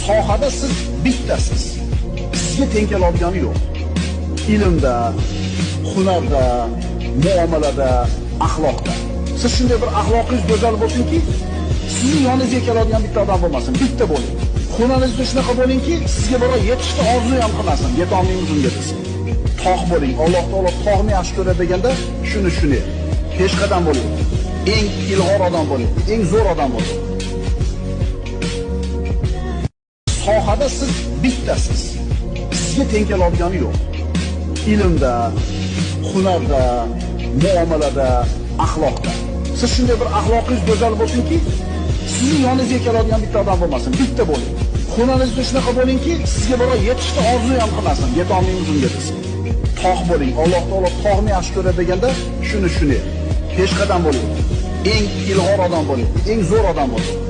Sohada siz bittasiz. Sizga teng keladigani yo'q. Ilmda, hunarda, muomalada, axloqda. Siz shunday bir axloqingiz go'zal bo'lsinki, sizning yoningizga keladigan bitta odam bo'lmasin, bitta bo'ling. Hunaringizda shunaqa bo'lingki, sizga birov yetishni orzu ham qilmasin, yetolmaymiz unga desin. Tog' bo'ling. Alloh taolo tog'ni yaxshi ko'radi deganda shuni tushuning. Peshqadam bo'ling. Eng ilg'or odam bo'ling, eng zo'r odam bo'ling. Sohada siz bittasiz. Sizga teng keladigani yo'q. Ilmda, hunarda, muomalada, axloqda. Siz shunday bir axloqingiz go'zal bo'lsinki, sizning yoningizga keladigan bitta odam bo'lmasin, bitta bo'ling. Hunaringizda shunaqa bo'lingki, sizga birov yetishni orzu ham qilmasin, yetolmaymiz unga desin. Tog' bo'ling. Alloh taolo tog'ni yaxshi ko'radi deganda shuni tushuning. Peshqadam bo'ling. Eng ilg'or odam bo'ling, eng zo'r odam bo'ling.